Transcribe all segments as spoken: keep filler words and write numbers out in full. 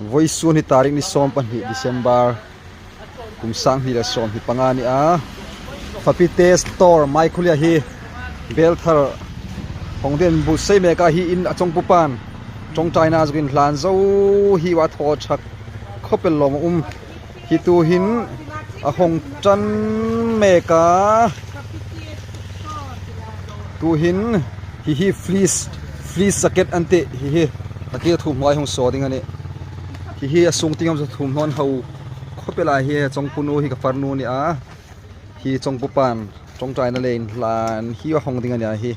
Vawisun hi tarik ni sawm pahni December, kum sang hni le sawmhni panga a ni a. Fapite Store Maikhulia hi bel thar hawng dingin buotsai mek a, hi in a chawngpupa'n ṭawngṭaina zuk inhlan zo hi a thaw ṭha khawp el lawm a um. Hi tuhin a hawng ṭan mek a. Tuhin hi hi fleece, fleece jacket an tih hi hi. A kil thum hnuai hung saw ding a nih. Hi hi a sung tieng am chu thum hnuai hau khawp el a, hi chawngpu nu hi ka farnu a ni a. Hi chawngpupa'n ṭawngṭaina le inhlan hi a hawng ding a ni a hi.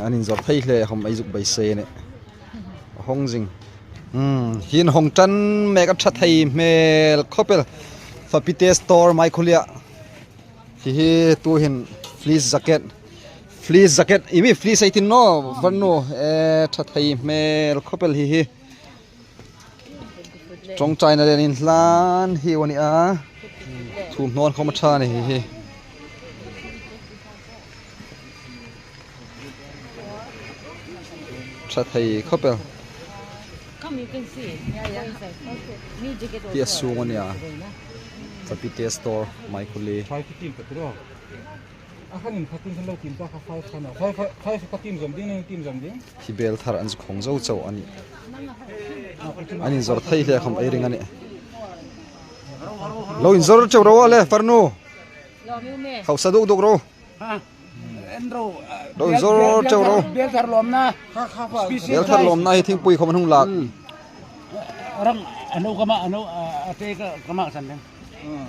An inzawr thei hle khawm ei zuk beisei a nih. A hawng zing. Hmm, hi in hawng ṭan mek a, ṭha thei hmel khawp el. Fapite Store Maikhulia. Hi hi tuhin fleece jacket. Fleece jacket. I mi fleece ei ti naw, farnu. E, ṭha thei hmel khawp el hi hi. Ṭawngṭaina le inhlan hi a ni a. Thum hnuai khawm a ṭha a ni hi hi. Ṭha thei khawp el. Come, you can see. Yeah, yeah. Inside. Okay. New jacket also. Hi a sung a ni a. Fapite Store Maikhulia. Five fifteen ka tiro. A khan in khatin khan lo tin ta kha five khan a. Five, five, five khatin zom ding, ning tin zom ding. Hi bel thar an zuk hawng zo chau a nih. An inzawr thei hle khawm ei ring a nih. Lo inzawr cheu ro le, farnu. Hausa duk duk ro. Ha? En ro, ah, lo inzawr cheu ro. Bel thar lawmna. Bel thar lawmna hi thingpui khawm an hung lak. Hmm. Rang, a no kama, a no, ah, a te ka, kama san ding. Hmm.